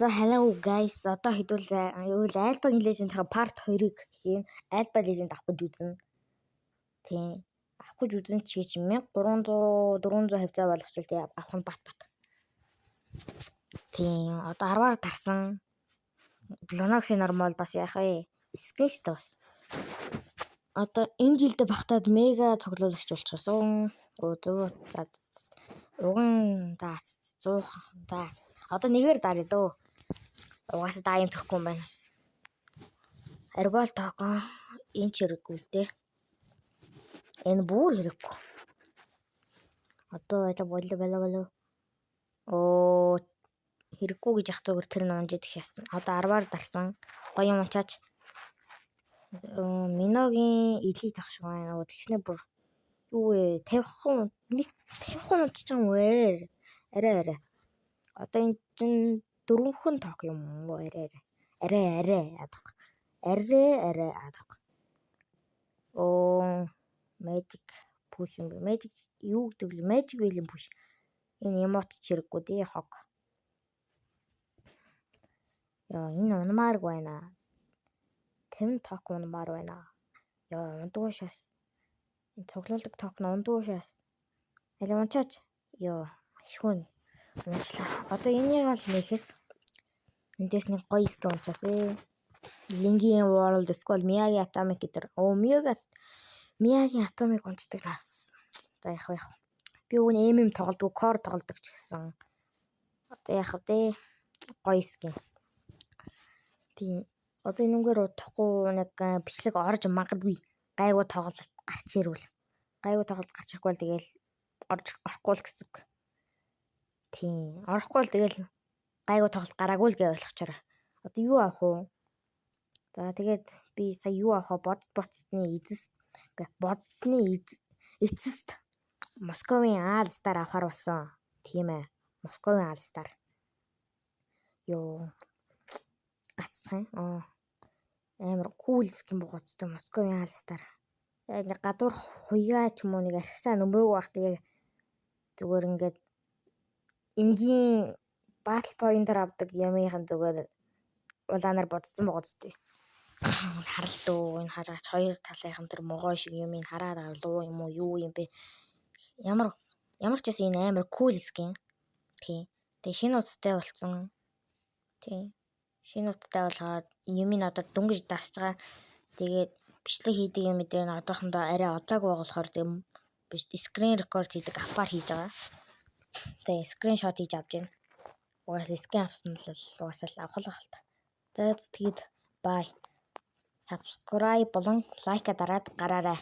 За, hello guys. Одоо хэдүүл юу л Alpha Legend-ийн part 2-ыг хийн. Alpha Legend авах гэж үзнэ. Тийм. Авах гэж үзэн чи гэж 1300 400 хавцаа болгочвол тий авах нь бат бат. Тийм. Одоо 10-аар тарсан. Lunox-ийн normal бас яах вэ? Skin шүү дээ бас. Одоо энэ жилдээ багтаад мега цуглуулагч болчихсон. Өө, 100, за, уган, за, 100, за, одоо нэгээр даръя дөө. Угаасаа даа юм төрөхгүй юм байна. Арбал токен энэ ч хэрэггүй л дээ. Энэ бүр хэрэггүй. Одоо это боло боло боло. Оо, хэрэггүй гэж ах зүгээр тэр нь унж идэх яасан. Одоо 10-аар дарсан. Гоё юм унчаач. Миногийн элит ах шиг байна. Оо, тэгснэ бүр юу вэ? 50 нэг 50 унчиж байгаа юм уу? Арай арай. Одоо энэ чинь дөрвөн ток юм уу? Арай арай. Арай арай ядах. Арай арай ядах. Оо, Magic push юм бэ? Magic юу гэдэг вэ? Magic wheel push. Энэ emote ч хэрэггүй дээ, хог. Яа, энэ унмаарг байна. 50 ток унмаар байна. Яа, ундгүй шас. Энэ цуглуулдаг токен ундгүй шас. Аль унчаач. Йоо, ашгүй унчлаа. Одоо энийг л нэхэс эндээс нэг гоё skin унчаасээ. Linkin World эсвэл Miyagi Atomic гэдэг. Оо, Miyagi Atomic унцдаг нас. За, яах вэ, яах. Би үн MM тоглодог, Core тоглодог ч гэсэн. Одоо яах вэ? Гоё skin. Тийм. Одоо энүүгээр удахгүй нэг бичлэг орж магадгүй. Гайгүй тоглолт гарч ирвэл. Гайгүй тоглолт гарч ирэхгүй бол тэгэл орж орохгүй л гэсэн үг. Тийм. Орохгүй л тэгэл гайгүй тоглолт гараагүй л гэж ойлгочоорой. Одоо юу авах вэ? За, тэгээд би сая юу авах вэ? Бод ботны эзэс бодсны эцэст Московын All Star авахар болсон. Тийм ээ. Московын All Star. Йоо. Гацчих юм. Аа. Амар cool skin богоцтой Московын All Star. Яг нэг гадуур хуяа ч юм уу, нэг архисаа нөмрөөг байх, яг зүгээр ингээд энгийн battle point-аар авдаг юмынхан зүгээр улаанаар бодсон байгаа зү. Харалт дөө, энэ хараач, хоёр талынхан тэр могой шиг юм ин хараад байгаа луу юм уу, юу юм бэ? Ямар ямар ч гэсэн энэ амар cool skin. Тийм. Тэгээ шинэ утастай болсон. Тийм. Шинэ утастай болгоод юм ин одоо дөнгөж дасж байгаа. Тэгээд бичлэг хийдэг юм дээр нь одоохондоо арай удлаагүй байгаа болохоор тийм биш, screen record хийдэг app-аар хийж байгаа. Тэгээ screenshot хийж авч байна. Угаасаа skin авсан л угаасаа л авах л байх л та. За, тэгээд bye. Subscribe болон like дараад гараарай.